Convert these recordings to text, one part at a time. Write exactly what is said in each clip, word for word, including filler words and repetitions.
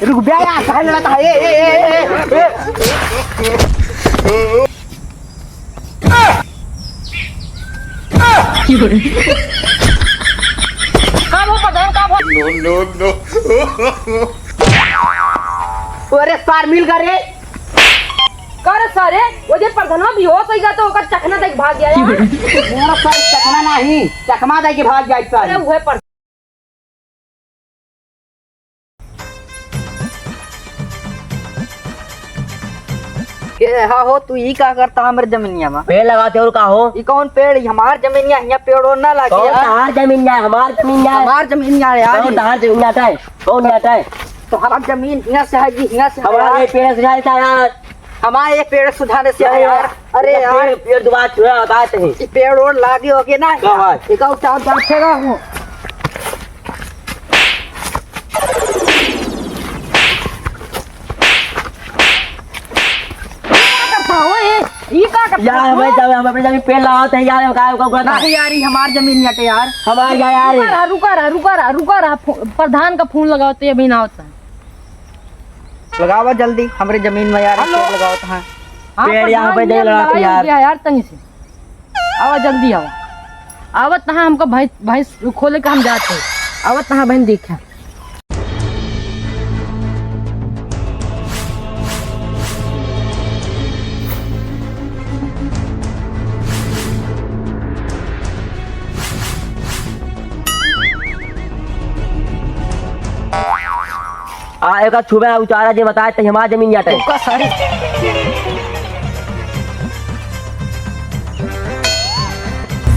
रुक बे यार, काहे लड़त है? ए, ए, ए, ए, ए। का भो प्रधान, का भो? No, no, no। अरे सार मिल गए रे। का रे सारे, वो जे प्रधानवा बेहोश होइ गया तो ओकर चखना देके भाग गया यार। मोर सार चखना नहीं, चकमा देके भाग गया सार। अरे उहे पर के हा हो, तू ई का करता हमरे जमीनिया में? पेड़ लगाते और का हो? ई कौन पेड़? ई हमार जमीनिया, हियाँ पेड़ ओड़ ना लागे कौन यार। तहार जमीनिया है? हमार जमीनिया है। हमार जमीनिया है यार। कौन तहार जमीनिया है? कौन जाता है? तोहरा जमीन हियाँ से है जी, हियाँ से है हमारा यार। ये पेड़ से जाता है यार। हमारा ये पेड़ सुधारे से है यार। अरे ये यार। पेड़, पेड़ दुबारा छुआ होता है कहीं। ये पेड़ ओड़ लागे होगे ना। क्या बात? एक और चार चार फेंका हूँ। का करता हो ए? ई का करता यार, हो? हमें जब हम अपने जमीन पेड़ लगावत है यार, हम का, का, का, नहीं यार, ई हमार जमीन हटे यार। हमार क्या यार? रुका रहा, रुका रहा, रुका रहा, रुका रहा। फो-, प्रधान का फोन लगावत है, अभी ना होता है। लगावा जल्दी, हमरे जमीन में यार, हेलो। पेड़ लगावत है। हाँ, पेड़ यहाँ प्रधान, पे ये जाए लड़ाई हो यार। गया यार, तनी से। आवा, जल्दी आवा। आवत तहाँ हमका भैंस, भैंस खोले के हम जात है। आवत तहाँ बहन देखा। आ, एका छुबे उतारा जे बताए, त हमार जमीन जाटे। ओका सारी।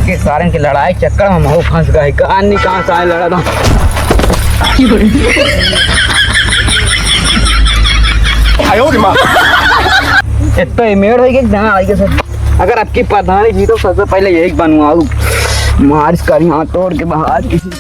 के सारन के लड़ाई चक्कर में महू फंस गए। कहाँ नहीं, कहाँ से आए लड़ा था। आयो रे माँ। इतना ही मेड़ है कि जहाँ आएगा सर। अगर आपकी प्रधानी जी तो सबसे पहले यही बनवाऊ। मारिस करी हाथ तोड़ के बाहर किसी।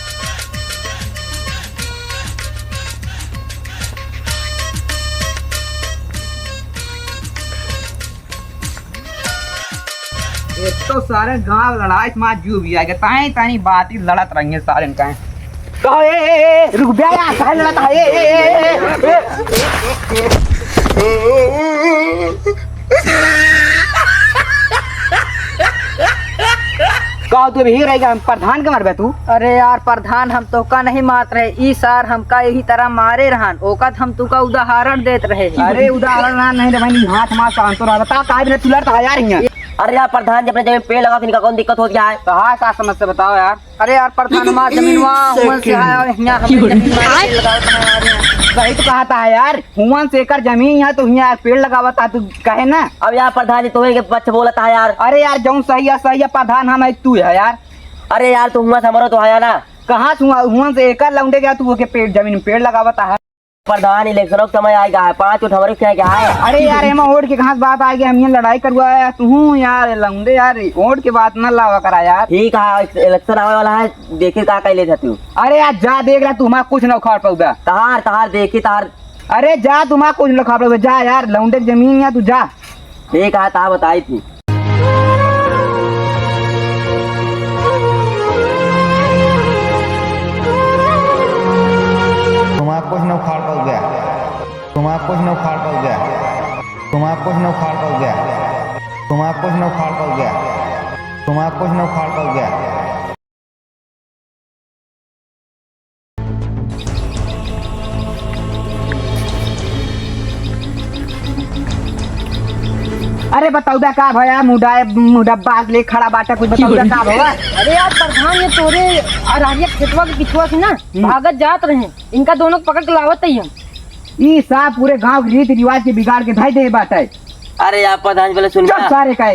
एक तो सारे गांव लड़ाई मा जू भी आगे, ताई ताई बात ही लड़त रहेंगे सारे काहे। कहो, ए, ए, ए, रुक बे यार, काहे लड़त है? ए, ए, ए, ए, ए। कहो, तू अभी ही रहेगा, हम प्रधान के मारबे तू? अरे यार प्रधान, हम तोका नहीं मारत रहे, ई सार हमका यही तरह मारे रहन, ओकत हम तुका उदाहरण देत रहे। अरे उदाहरण ना, नहीं रे भाई, हाथ मार शांत रहा। बता, काहे बिना तू लड़त है यार हियां? अरे यार प्रधान, जब अपने जमीन पेड़ लगावत है, इनका कौन दिक्कत होत गया है? तो हाँ, का समस्या बताओ यार। अरे यार प्रधान, हमार जमीन वहाँ हुआं से आया और यहाँ हमरे जमीन में पेड़ लगावत है यार। सही तो कहत है यार, हुआं से एकर जमीन है तो हियां पेड़ लगावत है, तू कहे ना। अब यार प्रधान जी, तोहे के पक्ष बोलत है यार। अरे यार, जौन सही है, सही है प्रधान, हम है, तू है यार। अरे यार, तू हुआं से हमरो तो आया ना। कहाँ से हुआं, हुआं से एकर लौंडे गया, तू ओके पेड़, जमीन में पेड़ लगावत है। प्रधान, इलेक्शनों का समय आएगा है, पाँच वोट हमरे क्या क्या है? अरे यार, एमा वोट के कहाँ से बात आएगी? हम यहाँ लड़ाई करवा आया, तू हूँ यार, लौंडे यार, वोट के बात ना लावा करा यार। ठीक है, इलेक्शन आवे वाला है, देखी का कह ले जाती हूँ। अरे यार, जा देख रहा, तू हमारा कुछ ना उखाड़ पाऊगा। तहार, तहार देखी, तहार। अरे जा, तू हमारा कुछ ना उखाड़ पाऊगा, जा यार, लौंडे की जमीन है, तू जा। ठीक है, ता बताई थी। तुम्हारा कुछ न उखाड़ पाओगे। तुम्हारा कुछ न उखाड़ पाओगे। तुम्हारा कुछ न उखाड़ पाओगे। तुम्हारा कुछ न उखाड़ पाओगे। तुम्हारा कुछ न उखाड़ पाओगे। अरे बताऊ दा का भया, मुंडा, मुंडा बाज ले खड़ा बाटा, कुछ बताऊ दा का भवा? अरे यार प्रधान, ये तोरे अरहरिया खेतवा के पिछुआ से ना हम्म। भागत जात रहे, इनका दोनों को पकड़ के लावत ही हम। ई साहब पूरे गांव के रीति रिवाज के बिगाड़ के धई दे बाटे। अरे यार प्रधान, पहले सुन चुप ना। सारे का।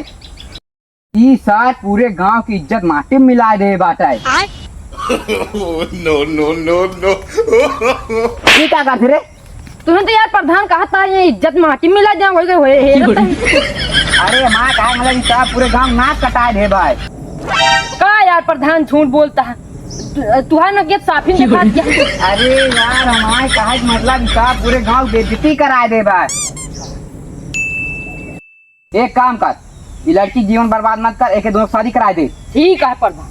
ई सार पूरे गांव की इज्जत माटी में मिला दे बाटे। No, no, no, no। ई का करत रे? तुमने तो यार प्रधान कहा था ये इज्जत माटी में मिला दे, वही, वही, हे रहता है। अरे माँ कहा मतलब ई सार पूरे गांव नाक कटाए दे भाई। का यार प्रधान झूठ बोलता है? तु-, तुहार नकियत साफिन दिखा दिया। अरे यार हमारे कहा कि मतलब ई सार पूरे गांव बेइज्जती कराए दे भाई। एक काम कर, ये लड़की जीवन बर्बाद मत कर, एके दोनों शादी कराए दे। ठीक है प्रधान।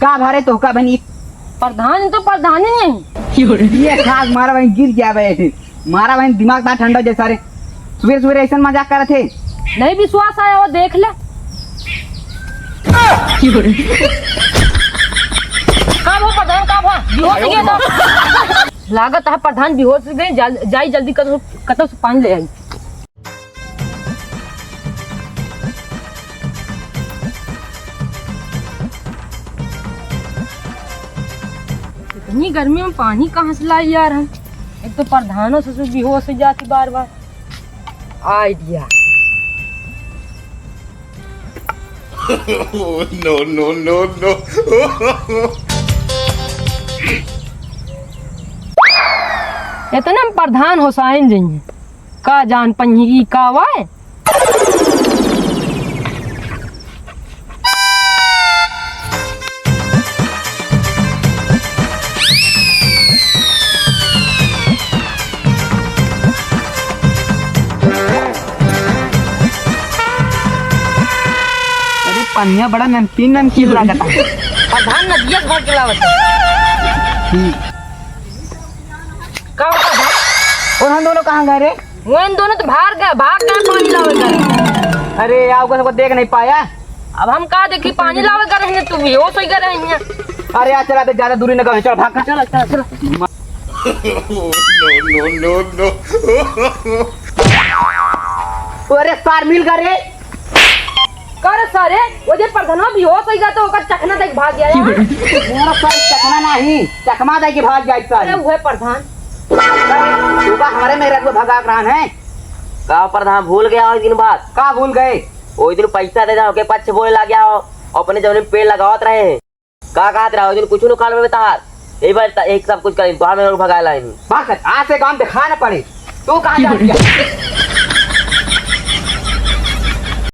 का भारे तो का बनी? प्रधान तो प्रधान ही नहीं। ये खास मारा वहीं गिर गया बे। मारा वहीं दिमाग ना ठंडा जैसा रे। सुबह सुबह ऐसा मजाक करत है। नहीं विश्वास आया वो देख ले। का भो प्रधान, का भो? बेहोश हो गया था। लागत है प्रधान बेहोश हो गए। जल-, जाई जल्दी कतौ, कतौ से पानी ले आई। इतनी गर्मी में पानी कहाँ से लाई यार हम? एक तो प्रधानो ससुर बेहोश हो जाती बार बार। आइडिया। No, no, no, no। इतने में प्रधान होसाइन जइहें। का जान पंही ई का वाय? अरे पनिया बड़ा नमकीन नमकीन लागत है। प्रधान नदिया से भर के लावत है। हम्म। का होता है? और हम दोनों कहाँ गए रे? वो इन दोनों तो भाग गए, भाग गए पानी लावे गए। अरे यार, ओकर सबको देख नहीं पाया। अब हम का देखी, पानी लावे गए रहे, तू बेहोश हो गए रहे हैं। अरे यार, चला बे, ज्यादा दूरी न गए, चल भाग, चल, चल, चल। No, no, no, no। अरे सार मिल गए रे। का रे सारे, वो जे प्रधानवा बेहोश होई गा तो ओकर चखना दे के भाग गया यार। मोर सारे चखना नाही, चकमा दे के भाग जाए सारे। अरे उहे प्रधान। तू का हमारे में रख भगा के रहन है? का प्रधान भूल गया हो दिन बात? का भूल गए? वो दिन पैसा दे जाओ के पक्ष बोले लग गया हो, अपने जमीन में पेड़ लगावत रहे हैं। का कहत रहा, ओइ दिन कुछ न काल में तार। यही बार ता-, एक सब कुछ करें, तोहार में भगाए लाइन। बात कर, आज से काम दिखा न पड़े। तू कहाँ जा रही है?